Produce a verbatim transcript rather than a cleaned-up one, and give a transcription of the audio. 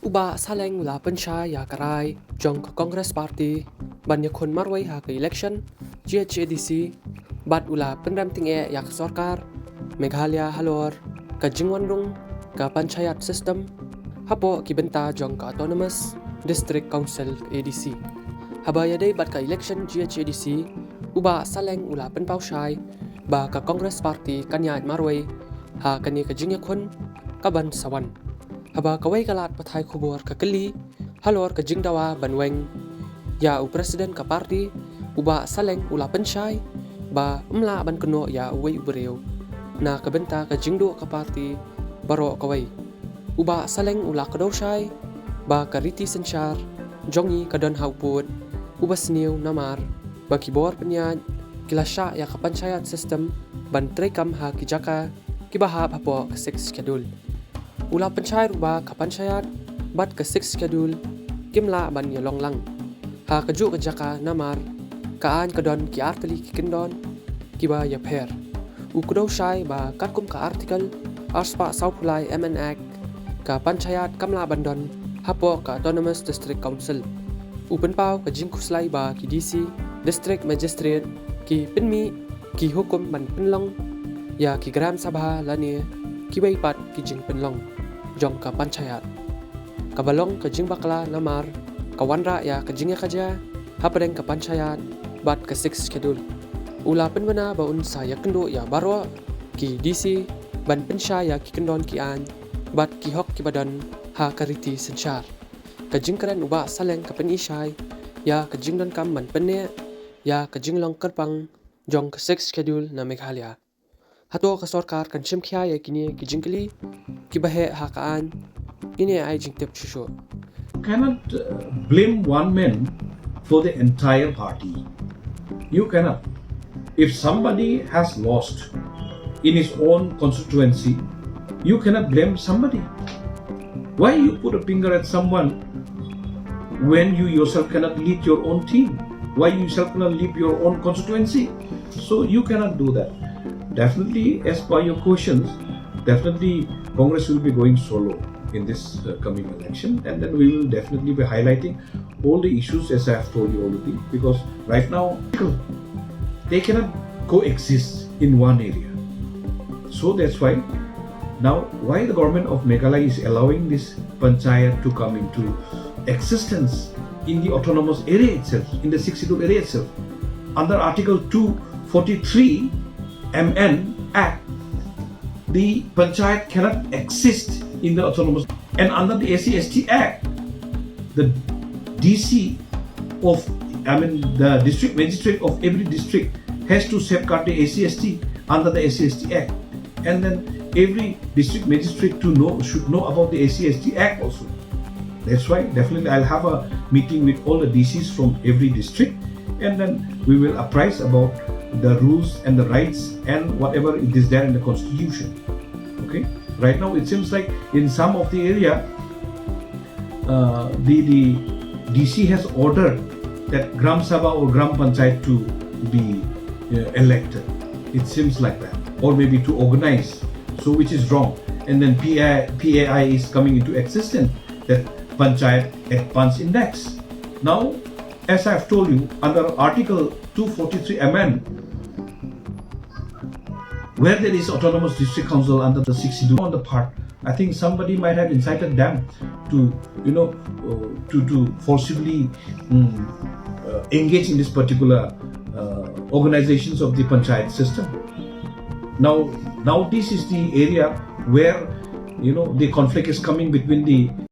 U Bah Saleng u la pynshai ïa ka rai jong ka Congress Party ban ïakhun marwei ha ka election G H A D C bad u la pynrem tyngeh ïa ka sorkar Meghalaya halor ka jingwan rung ka panchayat system hapoh ki bynta jong ka Autonomous District Council, A D C. Haba ïadei bad ka election G H A D C, u Bah Saleng u la pynpaw shai ba ka Congress Party kan ïaid marwei ha kane ka jingïakhun kaban sa wan. Haba kawei ka lad pathai khubor ka kylli halor ka jingdawa ban weng ïa u President ka party, u Bah Saleng u la pynshai ba ym lah ban kynnoh ïa uwei u briew na ka bynta ka jingduh ka party baroh kawei. U Bah Saleng u la kdew shai ba ka riti synshar jong ngi ka don ha u pud uba sniew namar ba ki bor pynïaid ki la shah ïa ka panchayat system ban treikam ha ki jaka kiba hap hapoh ka Sixth Schedule. U la pynshai ruh ba ka panchayat bad ka Sixth Schedule kim lah ban ïalong lang ha kajuh ka jaka namar ka aiñ ka don ki artylli ki kyndon kiba ïapher. U kdew shai ba katkum ka Article arspah sawphew lai M N Act, ka panchayat kam lah ban don hapoh ka Autonomous District Council. U pynpaw ka jingkhuslai ba ki D C, District Magistrate, ki pynmih ki hukum ban pynlong ïa ki Gram Sabha lane kiwei pat ki jingpynlong jong ka panchayat, kaba long ka jingbakla namar ka wanrah ïa ka jingïakajia hapdeng ka panchayat bad ka Sixth Schedule. U la pynbna ba un sa ïakynduh ïa baroh ki D C ban pynshai ïa ki kyndon ki aiñ bad ki hok kiba don ha ka riti synshar. Ka jingkren u Bah Saleng ka pyni shai ïa ka jingdonkam ban pynneh ïa ka jinglong kyrpang jong ka Sixth Schedule na Meghalaya. Hato ka sorkar kan shim khia ïa kine ki jingkylli kiba heh ha ka aiñ? Ngin ïa ai jingtip shuh shuh. You cannot uh, blame one man for the entire party. You cannot. If somebody has lost in his own constituency, you cannot blame somebody. Why you put a finger at someone when you yourself cannot lead your own team? Why you yourself cannot lead your own constituency? So you cannot do that. Definitely, as per your questions, definitely Congress will be going solo in this uh, coming election, and then we will definitely be highlighting all the issues as I have told you already, because right now they cannot coexist in one area. So that's why now why the government of Meghalaya is allowing this panchayat to come into existence in the autonomous area itself, in the Sixth Schedule area itself. Under Article two forty-three M N Act, the panchayat cannot exist in the autonomous. And under the S C S T Act, the D C of, I mean, the district magistrate of every district has to safeguard the S C S T under the S C S T Act. And then every district magistrate to know should know about the S C S T Act also. That's why definitely I'll have a meeting with all the D Cs from every district, and then we will apprise about the rules and the rights and whatever it is there in the constitution. Okay, right now it seems like in some of the area, uh, the the D C has ordered that Gram Sabha or Gram Panchayat to be uh, elected. It seems like that, or maybe to organize. So which is wrong. And then P A I, P A I is coming into existence, that Panchayat Advance Index. Now, as I have told you, under Article two forty-three M N, where there is autonomous district council under the sixth schedule on the part, I think somebody might have incited them to, you know, uh, to, to forcibly um, uh, engage in this particular uh, organizations of the panchayat system. Now, now this is the area where, you know, the conflict is coming between the